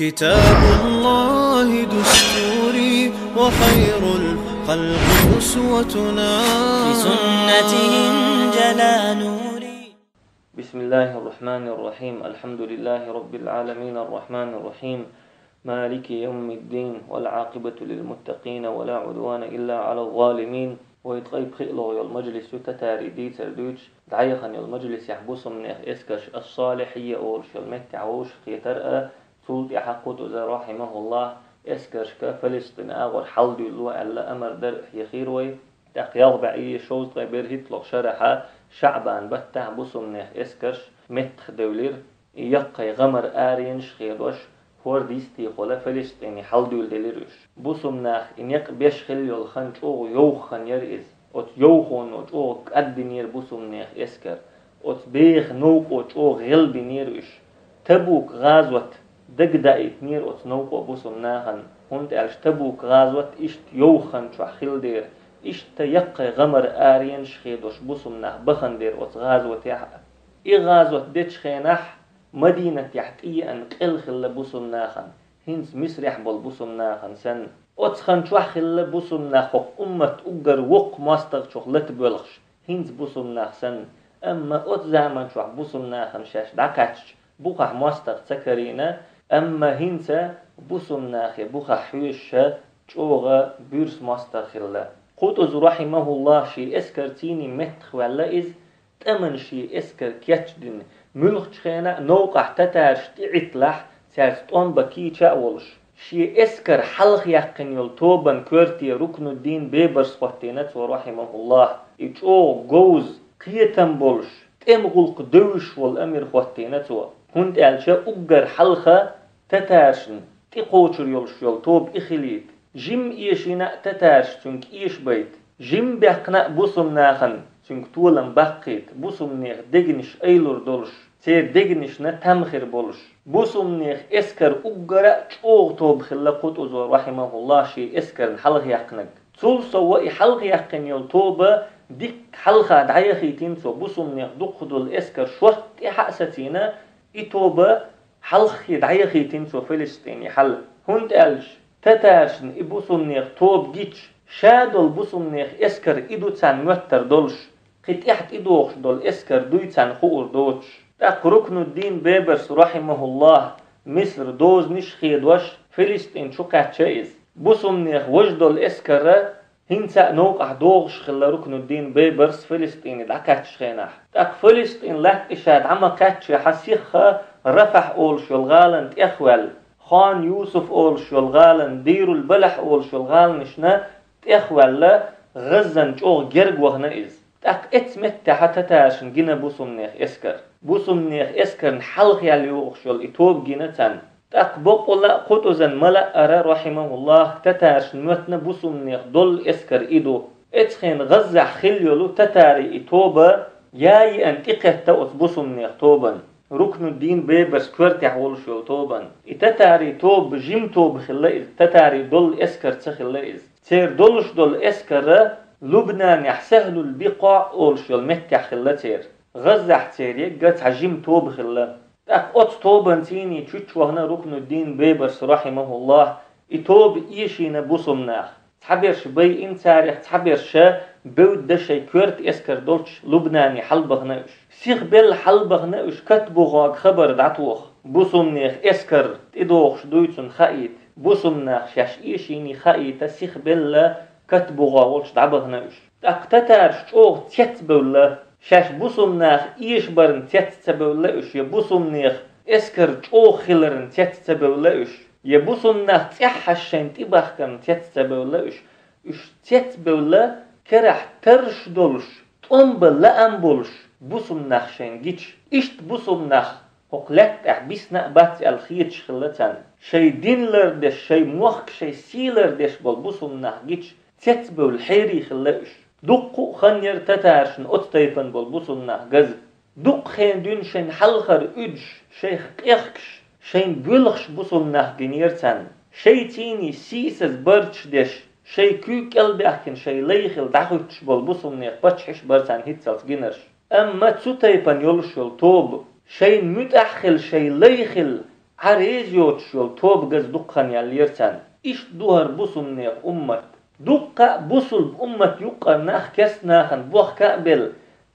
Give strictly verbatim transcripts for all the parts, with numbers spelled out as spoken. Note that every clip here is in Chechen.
كتاب الله دستوري وخير الخلق أسوتنا. بسنته انجلى نوري. بسم الله الرحمن الرحيم. الحمد لله رب العالمين الرحمن الرحيم مالك يوم الدين والعاقبة للمتقين ولا عدوان إلا على الظالمين. Вай ткъе пхиълагӀа йола мажлис ю татарий дийцар дуьйцуш, дӀаяхана йолу мажлисехь бусумнех эскарш ас-Салихьийя олуш йолу меттехь вовшахкхетар а, цул тӀаьхьа Къутуза, рахьимахуллахь, эскаршка Фалестин агӀор хьалдуьйлало аьлла амар дар а хьехийра вай. ТӀаккха ялх бӀе шовзткъе берхӀитталгӀа шарахь ШаӀбан баттахь бусумнех эскарш меттахдевлира, и яккхий гӀамар аренаш хедош, хӀорда йистехула Фалестине хьалдуьйладелира уьш. Бусумнах и некъ беш хилла йолу хан чӀогӀа йовха хан яра иза. Оцу йовхоно чӀогӀа кӀаддинера бусумнех эскар. Оцу беха новкъо чӀогӀа гӀелбинера уьш. Табук-гӀазот дагадаийтинера оцу новкъо бусумнахана, хӀунда аьлча Табук-гӀазот иштта йовха хан чохь хилла дера, иштта яккхий гӀамар аренаш хедош бусумнах бахана дера оцу гӀазотехь а. И гӀазот дечу хенахь Мадинатехь тӀееана къел хилла бусумнахана, хӀинца Мисрехь болу бусумнахана санна. Оцу хан чохь хилла бусумнах хӀокху уммат уггар воккха мостагӀчух лата боьлхуш, хӀинца бусумнах санна. Амма оцу заман чохь бусумнахана шаьш дӀакхаьчча, бухахь мостагӀа ца карийна, амма хӀинца бусумнахе бухахь хьоьжуша чӀогӀа буьрса мостагӀа хилла. Къутуз, рахьимахуллахь, шен эскарций меттахваьлла иза, тӀаман шен эскар кечдина, муьлххачу хенахь а новкъахь татараш тӀеӀитталахь, цаьрца тӀом бан кийча а волуш, шен эскар хьалхаяьккхина йолу тобан коьрте Рукнуддин Бебарс хӀоттийна цо, рахьимахуллахь, и чӀогӀа говза, кхетам болуш, тӀеман гӀуллакх девзаш волу амир хӀоттийна цо, хӀунда аьлча уггар хьалха татаршна тӀекхочур йолуш йолу тоба и хилийта. Жимма эшийна а татарша цуьнга эшабайта. Жимма баьккхина а бусумнахана цуьнга толам баккхийта, бусумнех дегнаш айлур долуш, церан дегнашна там хир болуш. Бусумнех эскар уггара а чӀогӀа тоба хилла Къутузо, рахьимахуллахь, шен эскарна хьалхаяьккхинарг. Цул сов и хьалхаяьккхина йолу тоба дикка хьалха дӀаяхийтина цо, бусумнех дукхах долу эскар шортта тӀаьхьа а сацийна, и тоба хьалххе дӀаяхийтина цо Филистине хьал. ХӀунда аьлча татаршна и бусумнех тоба гича, ша долу бусумнех эскар и ду царна моьттар долуш, кхин тӀаьхьа тӀедогӀуш долу эскар дуй царна хуур доцуш. ТӀаккха Рукнуддин Бебарс, рахьимахуллахь, Миср дозанаш а хедош, Филистин чу кхаьчча иза. Бусумнех важа долу эскар а хӀинца а новкъахь догӀуш хилла Рукнуддин Бебарс Филистине дӀакхаьччачу хенахь. ТӀаккха Филистин лаьтта ша дӀа ма кхаьччехьа, сихха Рафахь олуш йолу гӀалана тӀехваьлла, Хан Юсуф олуш йолу гӀалана, Дирул-Балахь олуш йолу гӀаланашна тӀехваьлла, ГӀаззана чӀогӀа герга вахана иза. ТӀаккха эцу меттехьа татаршна гина бусумнех эскар. Бусумнех эскарна хьалха яьлла йогӀуш йолу и тоба гина царна. ТӀаккха боккъала а Къутузан ма-лаъара, рахьимахуллахь, татаршна моьттина бусумнех долу эскар и ду. Эцу хенахь ГӀаззахь хилла йолу татарийн и тоба я йиъна тӀекхетта оцу бусумнех тобан, Рукнуддин Бебарс коьртехь волуш йолу тобан. И татарийн тоба жима тоба хилла иза, татарийн долу эскар ца хилла иза. Церан долуш долу эскар а Лубнанехь Сахьлул-Бикъоъ олуш йолу меттехь хилла церан. ГӀаззахь церан егга цхьа жима тоба хилла. ТӀаккха оцу тобанций чуьччу вахана Рукнуддин Бебарс, рахьимахуллахь, и тоба эшийна бусумнах. Цхьаберш байина царех, цхьаберша бевдда шайн коьрта эскар долчу Лубнане хьалабахана уьш. Сихбелла хьалабахана уьш катбухога хабар дӀатоха. Бусумнех эскар тӀедогӀуш дуй цунна хаийта. Бусумнах шаьш эшийний хаийта сихбелла катбуха волчу дӀабахана уьш. ТӀаккха татараш чӀогӀа цецбевлла, шаьш бусумнах эшабарна цец ца бевлла уьш, я бусумнех эскар чӀогӀа хиларна цец ца бевлла уьш, я бусумнах цӀеххьаш шайна тӀебахкарна цец ца бевлла уьш. Уьш цецбевлла, карахь тарраш долуш, тӀом бан лаам болуш бусумнах шайна гича. Иштта бусумнах хӀокху лаьттахь бисна а бац аьлла хеташ хилла царна. Шайн дин лардеш, шайн мохк, шайн сий лардеш болу бусумнах гича, цецбевлла хьерий хилла уьш. Дуккха а хан яра татаршна оцу тайпана болу бусумнах газа. Дуккха хенан дуьйна шайна хьалхара уьдуш, шайх къехкаш, шайна боьлхуш бусумнах гинера царна. Шайций сийсаза барчаш деш, шайн куьйга кӀелбаьхкина шайн лай хила дӀахӀуьттуш болу бусумнех паччахьаш бара царна хӀинццалц гинарш. Амма цу тайпана йолуш йолу тоба, шайна муьтӀахь хила, шайн лай хила, Ӏа реза йоцуш йолу тоба газа дукха хан яьллера царна. Иштта ду хӀара бусулбанех уммат. Дуккха а бусулба уммат юккъара нах керста нахана бохка а белла,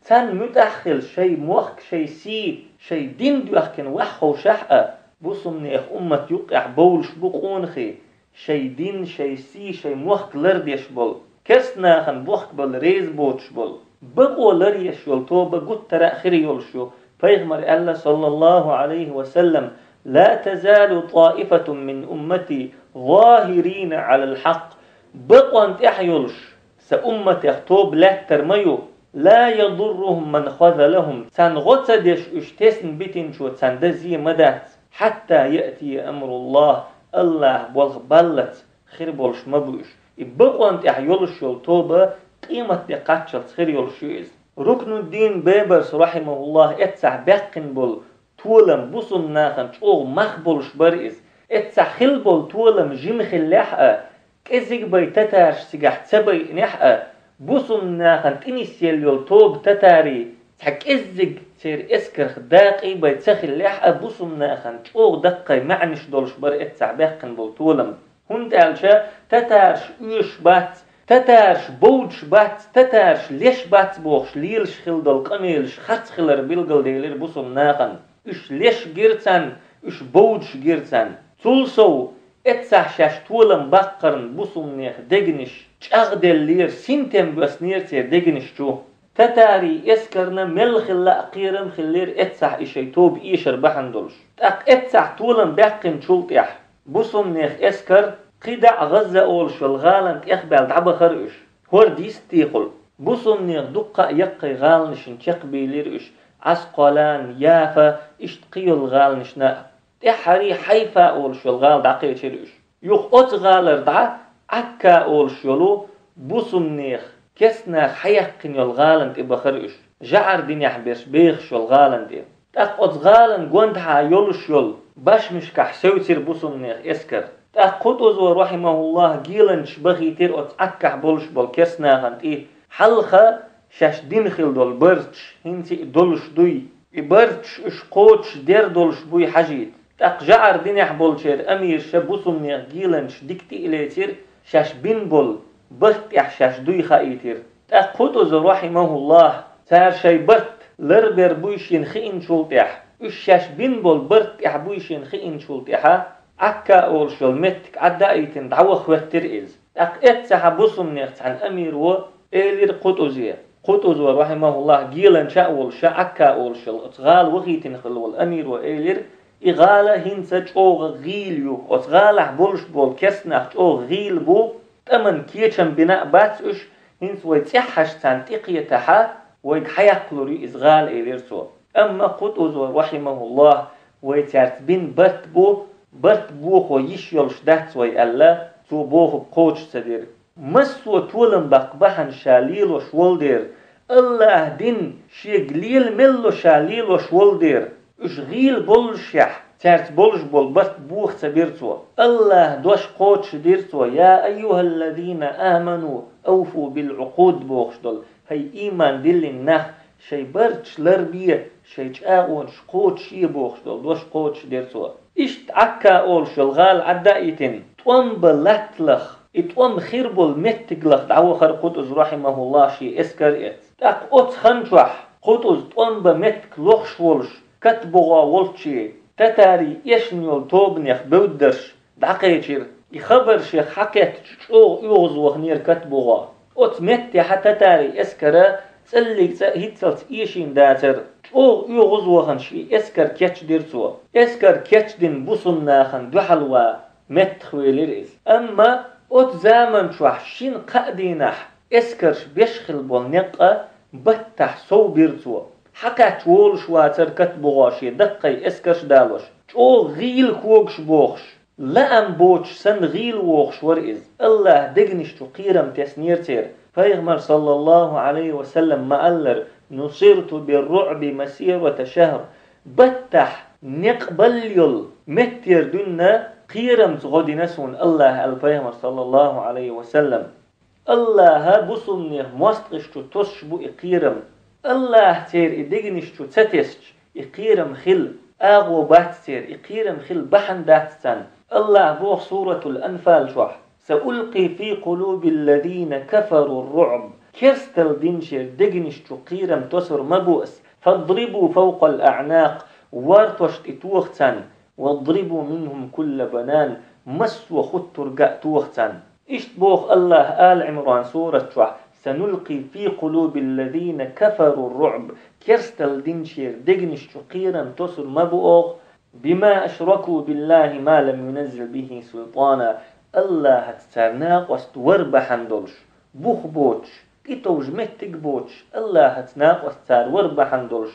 царна муьтӀахь а хилла, шайн мохк, шайн сий, шайн дин доьхкина ваьхьа ховшахь а, бусулбанех уммат юккъехь бовлуш бу къонахий, шайн дин, шайн сий, шайн мохк лардеш болу, керста нахана бохка белла реза боцуш болу. Бакъо ларъеш йолу тоба гуттара а хир йолуш ю. Пайхамара аьлла, саллаллаху Ӏалайхи ва саллам: «Ла тазалу таифатун мин уммати захирина Ӏалал хьакъ». Бакъонна тӀехь йолуш сан умматех тоба лаьттар ма ю. «Ла ядуррухум ман хазалахум». Царна гӀо ца деш уьш тесна битинчо царна дан зе ма дац. «Хьатта яътия амруллах». АллахӀан болх баллалц хир болуш ма бу уьш. И бакъонна тӀехь йолуш йолу тоба къематде кхаччалц хир йолуш ю иза. Рукнуддин Бебарс, рахьимахуллах, эццахь баьккхина болу толам бусулба нахана чӀогӀа мах болуш бара иза. Эццахь хилла болу толам жима хиллехь а, кӀезиг бай татараш цигахь ца байинехь а, бусулба нахана тӀе нисъелла йолу тоба татарий цхьа кӀеззиг церан эскарх дакъий бай ца хиллехь а, бусулба нахана чӀогӀа даккхий маьӀнаш долуш бара эццахь баьккхина болу толам. ХӀунда аьлча татараш оьшуш бац, татараш бовдуш бац, татараш леш бац бохуш лелаш хилла долу къамелаш харц хилар билгалделира бусулба нахана. Уьш леш гира царна, уьш бовдуш гира царна. Цул сов, эццахь шаьш толам баккхарна бусулбанех дегнаш чӀагӀделлера, синтем боьснера церан дегнаш чу. Татарий эскарна мел хилла а кхерам хиллера эццахь и шайн тоба эшар бахьана долуш. ТӀаккха эццахь толам баьккхинчул тӀаьхьа бусулбанех эскар кхидӀа а ГӀазза олуш йолу гӀалана тӀехбаьлла дӀабахара уьш. ХӀора дистехула бусулбанех дуккха а яккхий гӀаланашна чекхбийлира уьш, Ӏаскъалан, Яфа, иштта кхин йолу гӀаланашна а. ТӀаьххьарий Хьайфа олуш йолу гӀала дӀакхечира уьш. Юха оцу гӀалара дӀа Ӏакка олуш йолу бусулбанех керста наха хьаяьккхина йолу гӀалана тӀе бахара уьш. ЖаӀар динехь берш бехаш йолу гӀалана тӀе. ТӀаккха оцу гӀалана гондахьа йолуш йолу башмашкахь севцира бусулбанех эскар. ТӀаккха Кхутузо, рахьимахуллах, геланчаш бахийтира оцу Ӏаккахь болуш болу керста нахана тӀе. Хьалха шаьш дина хилла долу барташ хӀинца а долуш дуй? И барташ уьш кхочуш дер долуш буй хьажийта. ТӀаккха жаӀар динехь болчеран амираша бусулбанех геланчаш дика тӀе а лецира, шаьш бина болу барт тӀехь шаьш дуй хаийтира. ТӀаккха Кхутуза, рахьимахуллах, цара шайн барт ларбер буй шена хиъначул тӀаьхьа, уьш шаьш бина болу барт тӀехь буй шена хиъначул тӀаьхьа, Ӏакка олуш йолу меттиг Ӏадда а йитина, дӀаваха хӀоьттира иза. ТӀаккха эццахьа бусулбанех цхьана амиро элира Кхутузе, Кхутузо, рахьимахуллах, геланча а волуш, ша Ӏакка олуш йолу оцу гӀала вахийтина хилла волу амиро элира: «И гӀала хӀинца чӀогӀа гӀийла ю, оцу гӀалахь болуш болу керста нах чӀогӀа гӀийла бу, тӀаман кечам бина а бац уьш, хӀинца вай цӀеххьаш царна тӀекхетахьа, вайга хьаяккхалур ю иза гӀала», — элира цо. Амма Кхутузо, рахьимахуллах, вай цаьрца бина барт бу, барт бохо йиш йолуш дац вай аьлла, цо бохург кхочуш ца дира. Массо а толам баккха бахьана ша лелош волу дера, АллахӀан дин шега лела мелло ша лелош волу дера, уьш гӀийла боллушехь, цаьрца болуш болу барт боха ца бира цо. АллахӀан дош кхочуш дира цо: «Я айюхаллазина аману, ауфу бил Ӏукъуд», — бохуш долу. ХӀай ийман диллина нах, шайн барташ ларбе, шайн чӀагӀонаш кхочушъе бохуш долу дош кхочушдира цо. Иштта Ӏакка олуш йолу гӀала Ӏадда а йитина, тӀом бан латталах, и тӀом хир болу меттиглах дӀавахара Кхутуз, рахьимахуллах, шен эскар эцна. ТӀаккха оцу хан чохь Кхутуз тӀом бан меттиг лохуш волуш, Катбугъа волчче, татарий эшна йолу тобанех бевддарш дӀакхечира. И хабар шех хьакхеттачу чӀогӀа оьгӀазваханера Катбугъа. Оцу меттехьа татарий эскара цӀаллиг цӀа хӀинццалц эшийна дацара. ЧӀогӀа оьгӀазвахана шен эскар кечдира цо. Эскар кечдина бусулба нахана дуьхьал ван меттахвелира иза. Амма оцу заман чохь шина-кхаа дийнахь эскарш беш хилла болу некъ а баттахь сов бира цо. Хьакхаьчча волуш вацара Катбугъа шен даккхий эскарш далош. ЧӀогӀа гӀийла когаш бохуш, лаам боцуш санна гӀийла вогӀуш вара иза. АллахӀан дегнаш чу кхерам теснера церан. Пайхамар, саллаллаху Ӏалайхи ва саллам, ма-аллара: «Нусирту бир-руӀби масирата шахр». Баттахь некъ балла йолу меттера дуьйна кхерамца гӀо дина суна АллахӀа, аьлла Пайхамар, саллаллаху Ӏалайхи ва саллам. АллахӀа бусулбанех мостагӀаш чу тосуш бу и кхерам. АллахӀа церан и дегнаш чу ца тесча, и кхерам хилла. АгӀо бац церан, и кхерам хила бахьана дац царна. АллахӀа боху Суратул Анфал чохь: «سألقي في قلوب الذين كفروا الرعب». Керсталла динчеран дегнаш чу кхерам тосур ма бу ас. «فاضربوا فوق الأعناق». Вортошна тӀе тоха царна. «واضربوا منهم كل بنان». Массо а хуттурга а тоха царна. Иштта боху АллахӀа Ала Ӏимран сурат чохь: «سنلقي في قلوب الذين كفروا الرعب». Керсталла динчеран дегнаш чу кхерам тосур ма бу оха. «بما أشركوا بالله ما لم ينزل به سلطانا». АллахӀаца цара накъост вар бахьана долуш, бух боцуш, тӀетовжа меттиг боцуш, АллахӀаца накъост цара вар бахьана долуш,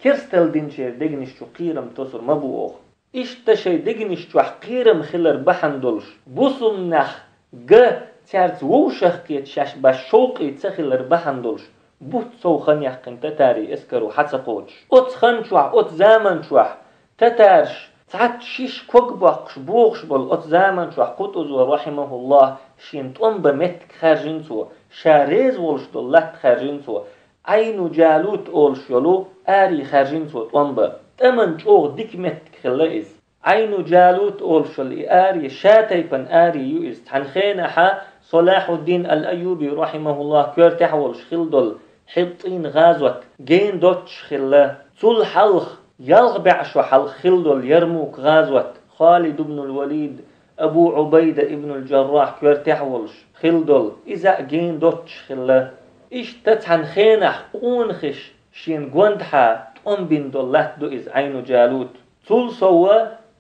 керсталла динчеран дегнаш чу кхерам тосур ма бу оха. Иштта шайн дегнаш чохь кхерам хилар бахьана долуш, бусулба нах ган, цаьрца вовшах кхета шаьш баш шовкъе ца хилар бахьана долуш, бутт сов хан яьккхина татарийн эскаро хьа ца кхочуш. Оцу хан чохь, оцу заман чохь татарш цхьацца шиш ког боккхуш бохуш болу оцу заман чохь Къутузо, рахьимахуллахӀ, шена тӀом бан меттиг хаьржина цо, ша реза волуш долу латта хаьржина цо, Ӏайну Джалут олуш йолу аре хаьржина цо тӀом бан. ТӀаман чӀогӀа дика меттиг хилла иза. Ӏайну Джалут олуш йолу и аре ша тайпана аре ю иза. Цхьана хенахьа Салахьуддин ал-Айюби, рахьимахуллахӀ, коьртехь волуш хилла долу ХьитӀин гӀазот гена доццуш хилла. Цул хьалха, ялх бӀе шо хьалха хилла долу Ярмук гӀазот, Халид ибн ал-Валид, Абу Ӏубайда ибн ал-Джаррахь коьртехь волуш хилла долу, иза а гена доццуш хилла. Иштта цхьана хенахь къонахаша шена гондахьа тӀом бина долу латта ду иза Ӏайну Джалут. Цул сов,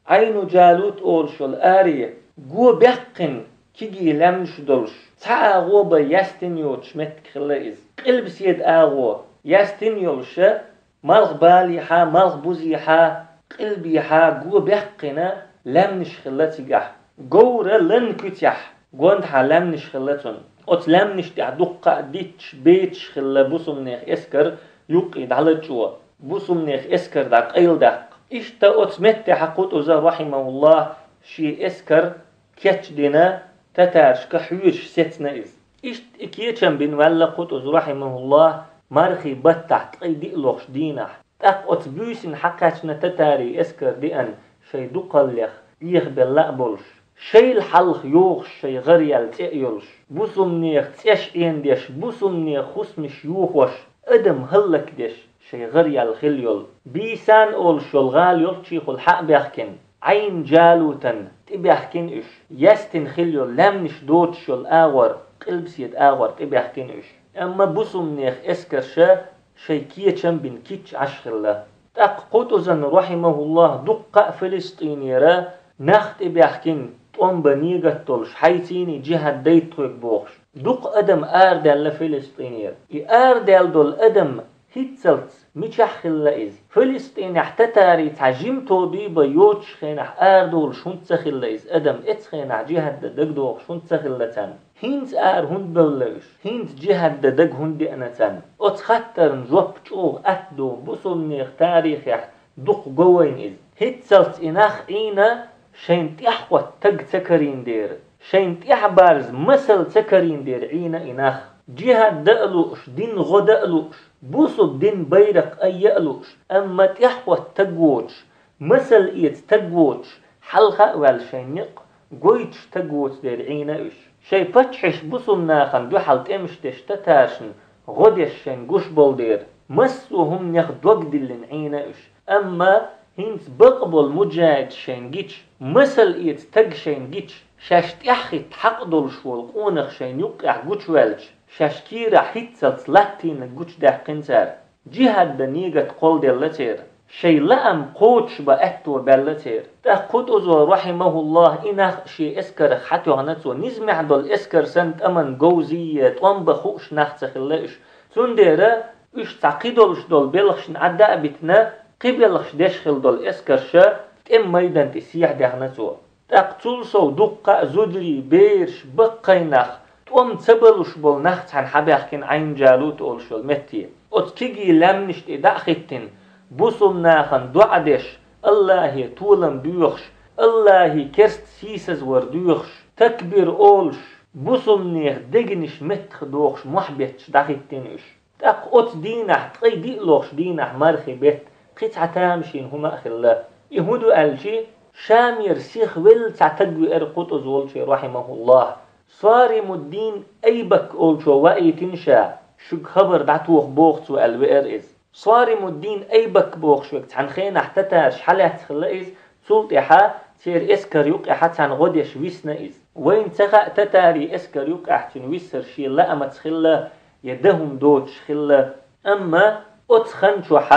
Ӏайну Джалут олуш йолу аре го баьккхина кегий лаьмнаш долуш, цхьа агӀо бан яьстина йоцуш меттиг хилла иза. Къилбаседа агӀо яьстина йолуша, малхбалехьа, малхбузехьа, къилбехьа го баьккхина лаьмнаш хилла цигахь. Говра лан куьцехь гондахьа лаьмнаш хилла цунна. Оцу лаьмнаш тӀехь дуккха а дитташ, беташ хилла бусулба нехан эскар юккъе дӀалачо, бусулба нехан эскар дӀакъайладаккха. Иштта оцу меттехьа Къутуза, рахьимахуллахӀ, шен эскар кечдина, татаршка хьоьжуш сецна иза. Иштта и кечам бина ваьлла Къутуз, рахьимахуллахӀ, мархий баттахь ткъе диъ лохуш дийнахь. ТӀаккха оцу буьйсанна хьакхаьчна татарийн эскар деана, шайн дукхаллех лехабелла а болуш, шайл хьалха йогӀуш шайн гӀар яьлла цӀе а йолуш, бусулба нехан цӀеш Ӏенадеш, бусулба нехан хӀусамаш йохош, адам хӀаллакдеш шайн гӀар яьлла хилла йолу. Бийсан олуш йолу гӀала йолччехула хьа а баьхкина, Ӏайн Джалутан тӀебаьхкина уьш. Яьстина хилла йолу лаьмнаш доцуш йолу агӀор, къилбаседа агӀор тӀебаьхкина уьш. Амма бусулба нехан эскарша шайн кечам бина кийча Ӏаш хилла. ТӀаккха Къутузан, рахьимахуллахӀ, дуккха а Филистинера нах тӀебаьхкина, тӀом бан негат долуш, хьайцаний джихӀад дайта тхоьга бохуш. Дукха адам арадаьлла Филистинера. И арадаьлла долу адам хӀинццалц мичахь хилла иза? Филистинехь татарий цхьа жима тоба бан йоцуш хенахь арадолуш хӀунда ца хилла иза адам? Эцу хенахь джихӀад дан дагадогӀуш хӀунда ца хилла царна? ХӀинца ара хӀунда бевлла уьш? ХӀинца джихӀад дан дага хӀунда деана царна? Оцу хаттарна жоп чӀогӀа атта ду бусулба нехан тарихехь дукха го вайна иза. ХӀинццалц и нах Ӏийна шайна тӀаьхьахӀотта таг ца карийна дера, шайна тӀаьхьабарза масал ца карийна дера Ӏийна и нах. ДжихӀад дан а лууш, дин гӀо дан а лууш, бусулба дин байракх айа а лууш, амма тӀаьхьахӀотта таг воцуш, масал эца таг воцуш, хьалха а ваьлла шайн некъ гойтуш таг воцу дера Ӏийна уьш. Шайн паччахьаш бусулба нахана дуьхьал тӀемаш деш татаршна гӀо деш шайна гуш болу дера, массо а хӀуманех дог диллина Ӏийна уьш. Амма хӀинца бакъболу муджахӀидаш шайна гича, масал эца таг шайна гича, шаьш тӀаьхьахӀитта хьакъ долуш волу къонах шайна юккъехь гучуваьлча, шаьш кийрахь хӀинццалц латтийнарг гучудаьккхина цара. ДжихӀад дан негат кхолладелла церан. Шайн лаам кхочушбан аьтто баьлла церан. ТӀаккха Къутузо, рахьимахуллахӀ, и нах шен эскарах хьатоьхна цо. Низамехь долу эскар санна тӀаман говзий, тӀом бан хууш нах ца хилла уьш. Цундела уьш цхьа кхидолуш долу белхашна Ӏадда а битина, кхин белхаш деш хилла долу эскарша тӀеман майдан тӀе сехьадаьхна цо. ТӀаккха цул сов дуккха а зударий, бераш, баккхий нах, тӀом ца балуш болу нах цхьаьна хьабаьхкина Ӏайн Джалут олуш йолу метте. Оцу кегий лаьмнаш тӀе дӀа а хӀиттина, бусулба нахана доӀа деш, АллахӀе толам доьхуш, АллахӀе керста сийсазвар доьхуш, такбир олуш, бусулба нехан дегнаш меттахдохуш мохь бетташ дӀахӀиттина уьш. ТӀаккха оцу дийнахь, ткъе диъ лохуш дийнахь мархи бетта, кхин цхьа тамашийна хӀума а хилла. И хӀун ду аьлча, Шамера сиха велла цхьа таг веара Къутӏуз волчо, рахьимахуллахь. Соаримуддин Айбак олчо ваийтина ша, шуьга хабар дӀатоха боху цо аьлла веара иза. Соаримуддин Айбак бохуш верг цхьана хенахь татараш хьалаьцна хилла иза, цул тӀаьхьа церан эскар юккъехьа цхьана гӀо деш висна иза. Вайна ца хаьа, татарийн эскар юккъехь цуьнан виссар шен лаамца хилла я дан хӀума доцуш хилла. Амма оцу хан чохь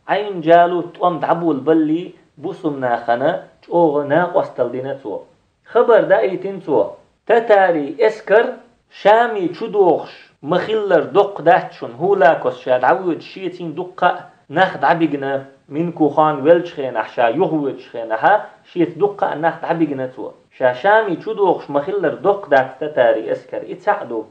Ӏайн-Джалут тӀом дӀаболабаллий, бусулба нахана чӀогӀа накъосталла дина цо. Хабар даийтина цо: татарийн эскар Шаме чудохуш ма-хиллара доккха дац шуна, хӀулакос ша дӀавоьдуш шеца дуккха а нах дӀабигна, Минкухан веллачу хенахь, ша юхавоьдучу хенахь, шеца дуккха а нах дӀабигна цо. Ша Шаме чудохуш ма-хиллара доккха дац татарийн эскар, и цхьаъ ду.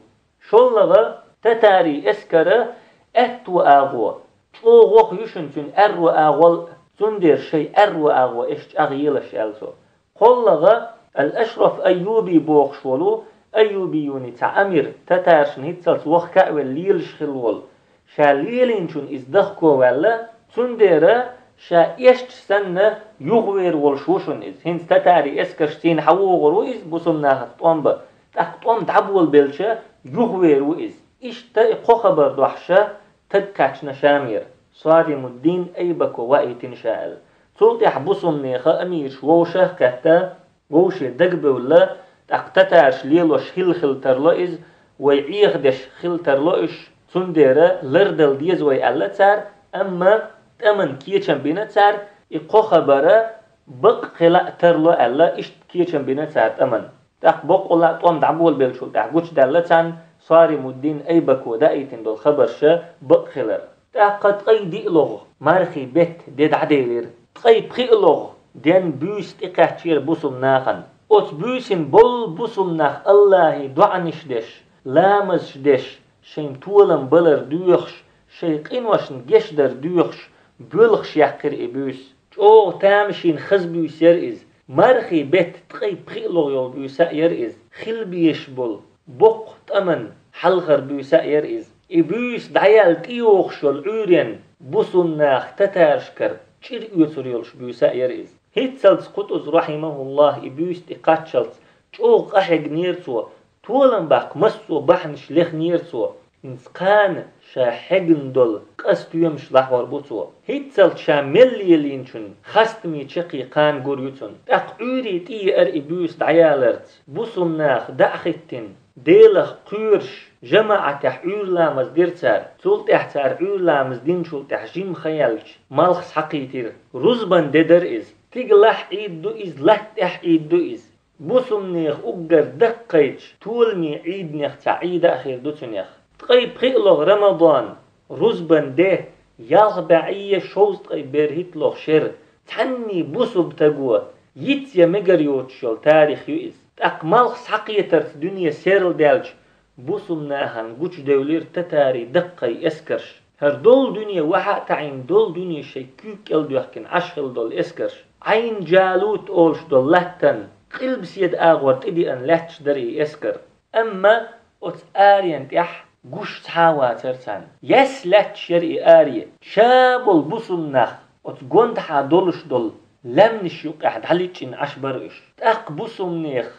ШоллагӀа, татарийн эскара аьтту агӀо, чӀогӀа ваха ю шуна цуьнан аьрру агӀол а, цундела шайн аьрру агӀо эшча чӀагӀъелаш, аьлла цо. КхоаллагӀа, Ал-Ашраф Айюби бохуш волу, Айюбиюни цхьа амир, татаршна хӀинццалц вахка а велла лелаш хилла волу, ша лелийначунна иза дахко ваьлла, цундела ша эшча санна юхавер волуш ву шуна иза. ХӀинца татарийн эскарш цӀийна хьавогӀур ву иза, бусулба нахаца тӀом бан, тӀаккха тӀом дӀаболабелча юхавер ву иза. Иштта и кхо хабар дохьуша таг кхаьчна Шамера, Соаримуддин Айбако ваийтина ша аьлла. Цул тӀаьхьа бусулба нехан амираш вовшах а кхетта, вовше дагабевлла, тӀаккха татараш лелош хилла хила тарло иза, вай Ӏехадеш хила тарло уьш, цундела лардала деза вай аьлла цара, амма тӀаман кечам бина цара, и кхо хабара бакъ хила а тарло аьлла, иштта кечам бина цара тӀаман. ТӀаккха боккъала а тӀом дӀаболабеллачул тӀаьхьа гучудаьлла царна Соаримуддин Айбако даийтина долу хабарша бакъ хилар. ТӀаккха ткъе диълагӀа мархий беттан де дӀаделира. Ткъе пхиълагӀа ден буьйса тӀекхаьчнера бусулба нахана. Оцу буьйсанна болу бусулба нах Аллахье доӀанаш деш, ламазаш деш, шайн толам балар доьхуш, шайн къиношна гечдар доьхуш, боьлхуш яьккхира и буьйса. ЧӀогӀа тамашийна хаза буьйса яра иза. Мархий беттан ткъе пхиълагӀа йолу буьйса а яра иза. Хила безаш болу боккха тӀаман хьалхара буьйса а яра иза. И буьйса дӀаяьлла тӀейогӀуш йолу Ӏуьйренна бусулба наха татарашкара чӀир оьцур йолуш буьйса а яра иза. ХӀинццалц Къутӏуз, рахьимахуллахь, и буьйса тӀе кхаччалц чӀогӀа къахьегнера цо, толам баккха массо а бахьанаш лехнера цо. ХӀинца кхана ша хьегна долу къа стоьмаш лахьор бу цо. ХӀинццалц ша мел лелийначунна хастаме чаккхе кхана гур ю цунна. ТӀаккха Ӏуьйре тӀееара и буьйса дӀаяларца. Бусулба наха дӀа а хӀиттина, Делах кхоьруш, жамаӀатехь Ӏуьйра ламаз дира цара. Цул тӀаьхьа цара Ӏуьйра ламаз динчул тӀаьхьа жимма хан яьлча, малх схьакхийтира. Рузбан де дара иза. Стигалахь Ӏийд ду иза, латта тӀехь Ӏийд ду иза. Бусулба нехан уггар даккхийчу толамийн Ӏийданех цхьа Ӏийда а хир ду цуьнех. Ткъе пхиълагӀа Рамадан, рузбан де, ялх бӀе шовзткъе берхӀитталгӀа шера, цхьанний бусулба стаго йиц я мегар йоцуш йолу тарих ю иза. ТӀаккха малх схьакхетарца дуьне серладаьлча, бусулба нахана гучудевлира татарийн даккхий эскарш. ХӀара долу дуьне вахьа а таӀийна, долу дуьне шайн куьйга кӀел доьхкина Ӏаш хилла долу эскарш. Ӏайн-Джалут олуш долу латтана къилбаседа агӀор тӀедеана лаьтташ дара и эскар. Амма оцу аренна тӀехь гуш цхьа а вацара царна. Яьсса лаьтташ яра и аре. Ша болу бусулба нах оцу гондахьа долуш долу лаьмнаш юккъехь дӀаличкъина Ӏаш бара уьш. ТӀаккха бусулба нехан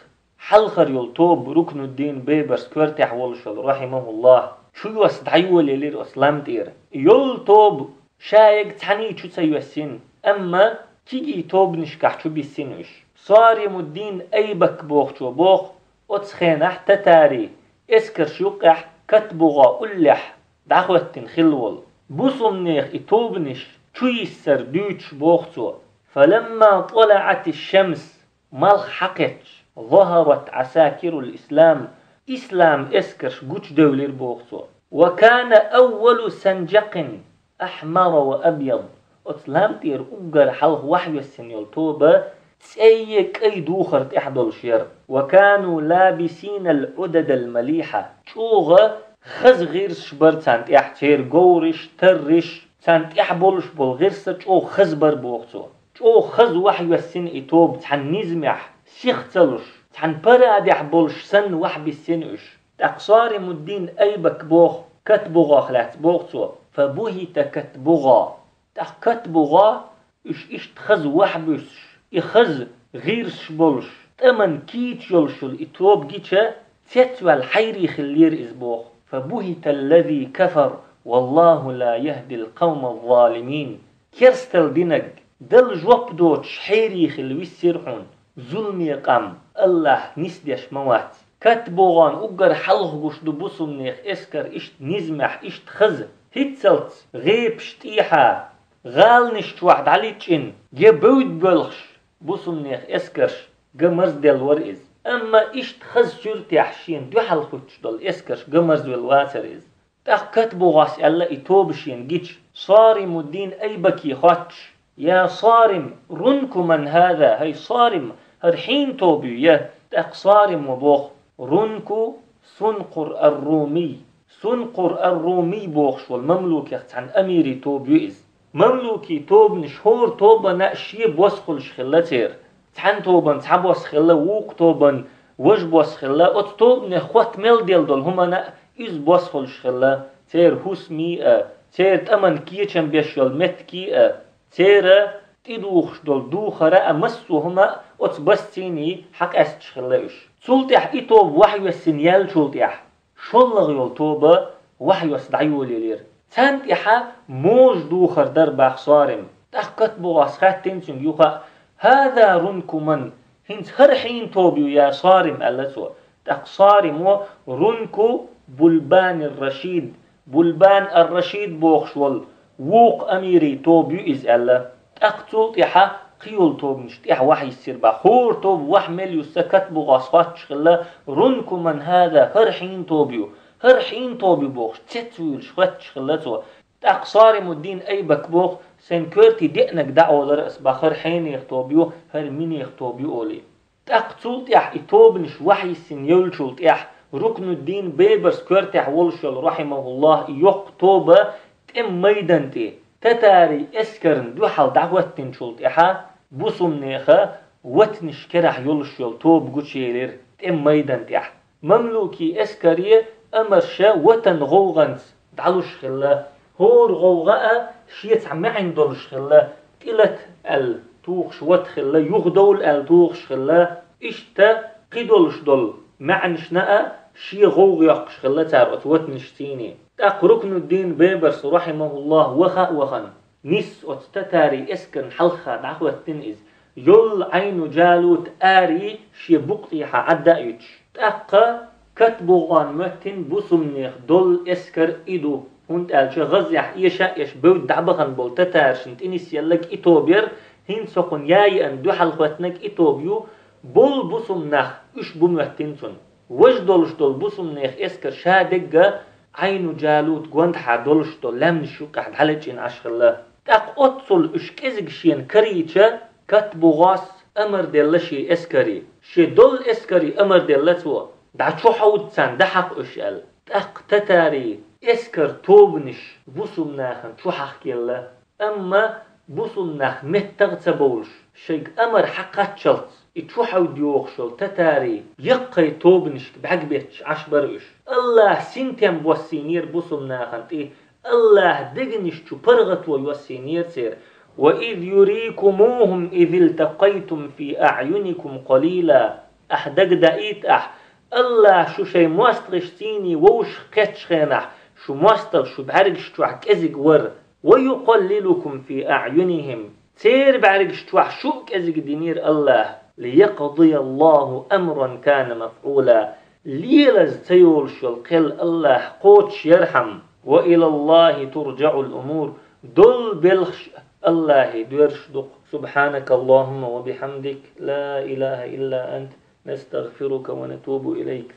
хьалхара йолу тоба, Рукнуддин Бейбарс коьртехь волуш йолу, рахьимахуллахь, чуйосса дӀайолаелира оцу лам тӀера. Йолу тоба ша яга цхьаьний чу ца йоьссина, амма кегий тобанашкахь чу биссина уьш. Соаримуддин Айбак бохучо боху, оцу хенахь татарийн эскарш юккъехь Катбугъа уллехь дӀахӀоьттина хилла волу. Бусулба нехан и тобанаш чу йиссар дуьйцуш боху цо: «Фаламма тӀалаӀатиш-шамс», малх схьакхетча, «захьарат Ӏасакирул-ислам», ислам эскарш гучудевлира боху цо. «Ва кана аввалу санжакъин ахьмара ва абъяд». Оцу лам тӀера уггар хьалха вахьйоьссина йолу тоба цӀе а кӀай духар тӀехь долуш яра. «Ва кану лабисинал Ӏудадал малихьа». ЧӀогӀа хаза гӀирсаш бара царна тӀехь, церан говраш, тарраш, царна тӀехь болуш болу гӀирс а чӀогӀа хаза бара боху цо. ЧӀогӀа хаза вахьйоьссина и тоба цхьана низамехь, сиха ца луш, цхьана парадехь болуш санна вахьбиссина уьш. ТӀаккха Соаримуддин Айбак боху, Катбугъах лаьцна боху цо: «Фа бухьита Катбугъа». ТӀаккха катбугӀа, уьш иштта хаза вахь буьссуш, и хаза гӀирсаш болуш, тӀаман кийча йолуш йолу и тоба гича, цецваьлла хьайрий хиллера иза боху. فبهت الذي كفر والله لا يهدي القوم الظالمين. Керстал динарг, Далла жоп доцуш хьерий хилла виссира хьуна, зуламе къам, Аллахь нисдеш ма вац. КатбугӀан уггар хьалха гуш ду бусумнех эскар иштта низамехь, иштта хаза, хӀинццалц гӀепаш тӀехьа, гӀаланаш чохь дӀаличкъина, я бевд боьлхуш бусумнех эскарш ган марзделла вара иза. Амма иштта хаза суьртехь шена дуьхьал хӀуьттуш долу эскарш ган марзвелла вацара иза. ТӀаккха катбугӀас аьлла и тоба шена гича, Саримуддин Айбаке хоттуш: «Я Сарим, рунку ман хӀаза, хӀай Сарим, хӀара хьенан тоба ю я?» ТӀаккха Саримо боху: «Рунку Сункъур ар-Румий». Сункъур ар-Румий бохуш волу мамлукех цхьана амирий тоба ю иза. Мамлукий тобанаш хӀора тобанна а шен бос хуьлуш хилла церан. Цхьана тобанна цхьа бос хилла, вукху тобанна важа бос хилла, оцу тобанех хотта мел делла долу хӀуманна а иза бос хуьлуш хилла, церан хӀусамий а, церан тӀаман кечам беш йолу меттигий а, церан тӀедухуш долу духар а, массо а хӀума а оцу басцийний хьакъаьсташ хилла уьш. Цул тӀаьхьа и тоба вахьйоьссина яьллачул тӀаьхьа, шоллагӀа йолу тоба вахьйосса дӀайолаелира. Царна тӀехьа можа духар дара боху Сарим. ТӀаккха катбугӀас хаьттина цуьнга юха а: «ХӀаза рунку ман? ХӀинца хӀара хьенан тоба ю, я Сарим?» – аьлла цо. ТӀаккха Саримо: «Рунку Булбанир Рашид, Булбан ар-Рашид бохуш волу вукху амирий тоба ю иза», – аьлла. ТӀаккха цул тӀаьхьа кхин йолу тобанаш тӀаьхьа вахьйиссира боху. ХӀора тоба вахь мел юьсса катбугӀас хоттуш хилла: «Рунку ман хӀаза? ХӀара хьенан тоба ю? ХӀара хьенан тоба ю?» – бохуш, цецвуьйлуш хоттуш хилла цо. ТӀаккха Саримуддин Айбак боху: «Сайн коьрте деанарг дӀаолара ас боху, хӀара хьенех тоба ю, хӀара минех тоба ю», – олий. ТӀаккха цул тӀаьхьа и тобанаш вахьйиссина йолчул тӀаьхьа Рукнуддин Бебарс коьртехь волуш йолу, рахьимахуллахӀ, и йоккха тоба тӀеман майдан тӀе татарий эскарна дуьхьал дӀахӀоьттинчул тӀаьхьа бусумнеха ватанаш карахь йолуш йолу тоба гучуелира тӀеман майдан тӀехь. Мамлукий эскаре амарша ватан гӀовгӀанца дӀалуш хилла. ХӀора гӀовгӀа а шен цхьа маьӀна долуш хилла, тӀелата аьлла тухуш вата хилла, юхадовла аьлла тухуш хилла. Иштта кхидолуш долу маьӀнашна а шен гӀовгӀа йоккхуш хилла цара оцу ватанаш цийний. ТӀаккха Рукнуддин Бебарс, рахьимахуллахӀ, ваха а вахана, нисса оцу татарий эскарна хьалха дӀахӀоьттина иза. Йолла Ӏайну Джалут ари шен букъ тӀехьа Ӏадда а юьтуш. ТӀаккха катбугӀан моьттина бусумнех долу эскар и ду, хӀунда аьлча гӀазъяхь эша а эш бевдда дӀабахана болу татаршна тӀе нисъелларг и тоба яра, хӀинца хӀокхунна яа еана дуьхьал хӀоьттинарг и тоба ю, болу бусумнах уьш бу моьттина цунна. Важа долуш долу бусумнех эскар ша дегга Ӏайну Джалут гондахьа долуш долу лаьмнаш юккъехь дӀалечкъина Ӏаш хилла. ТӀаккха оццул уьш кӀезиг шена карийча, катбугӀас амар делла шен эскаре. Шен долу эскаре амар делла цо: «ДӀа чу хьовда царна, дӀахьакха уьш», – аьлла. ТӀаккха татарий эскар тобанаш бусумнахана чу хьахкаелла. Амма бусумнах меттах а ца бовлуш, шайга амар хьакхаччалц, и чу хьовда йохуш йолу татарий яккхий тобанашка бӀаьрг бетташ Ӏаш бара уьш. АллахӀа синтем боссийнера бусумнахана тӀе, АллахӀа дегнаш чу паргӀато йоссийнера церан. وإذ يريكموهم إذ التقيتم في أعينكم قليلا. Ахь дагадаийта ахь, АллахӀа шу шайн мостагӀашцийний вовшах кхеттачу хенахь, шу мостагӀа шу бӀаьргаш чохь кӀезиг вара. ويقللكم في أعينهم. Церан бӀаьргаш чохь шу а кӀезиг динера АллахӀа. ليقضي الله أمرا كان مفعولا. Лелаза ца йолуш йолу кхел АллахӀа кхочуш ярхьама. وإلى الله ترجع الأمور. Долу белхаш АллахӀе доьрзуш ду-кх. سبحانك اللهم وبحمدك، لا إله إلا أنت، نستغفرك ونتوب إليك.